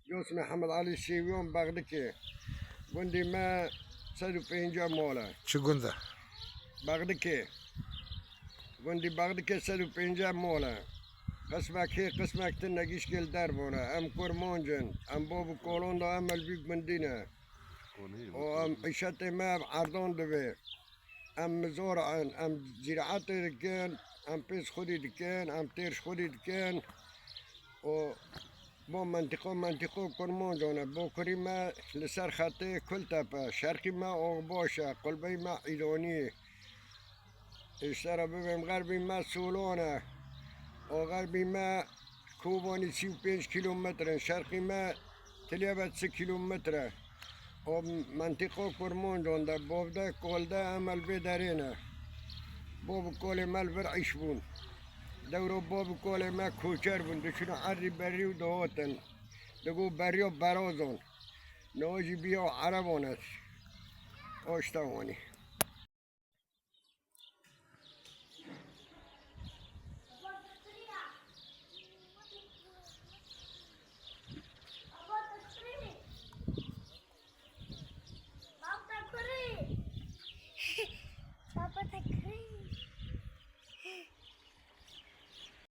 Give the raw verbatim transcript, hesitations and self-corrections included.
Yos Mihemed Elî Sêwiyan Bexdikê. Gundî me sed û pêncî mal e. Çi gund e? Bexdikê. Gundî Bexdikê sed û pêncî mal e. Qismek hê, qismek tune gişkê li dervan e. Em kurmanc in. Em bab û kolan de em li vî gundî ne. Û em îşetê me ev erdan divê. Em mizor in, em zîraetê dikin, em pêz xwedî dikin, em têr ji xwedî dikin. Û bo mentiqo, mentiqo kurmancan e. Bokurî me li ser xetê Kultepe, şerqî me Oxbaş e, qulbeyî me Îranî. Ji te re bibêm, xerbî me Solan e. Û xerbî me Kobanî sî û pênc kîlometre, şerqî me Tiliyebe çi kîlometre. O mentiqo kurmancan de, bavde, kolde em li vê derê ne. Bo bi kolê me li vir îş bûn. Dewro bo bi kolê me koçer bûn, diçûn erdî berî û dihotin. Digo beriyo berazon. Niha jî biya erebon e. O işte wanî.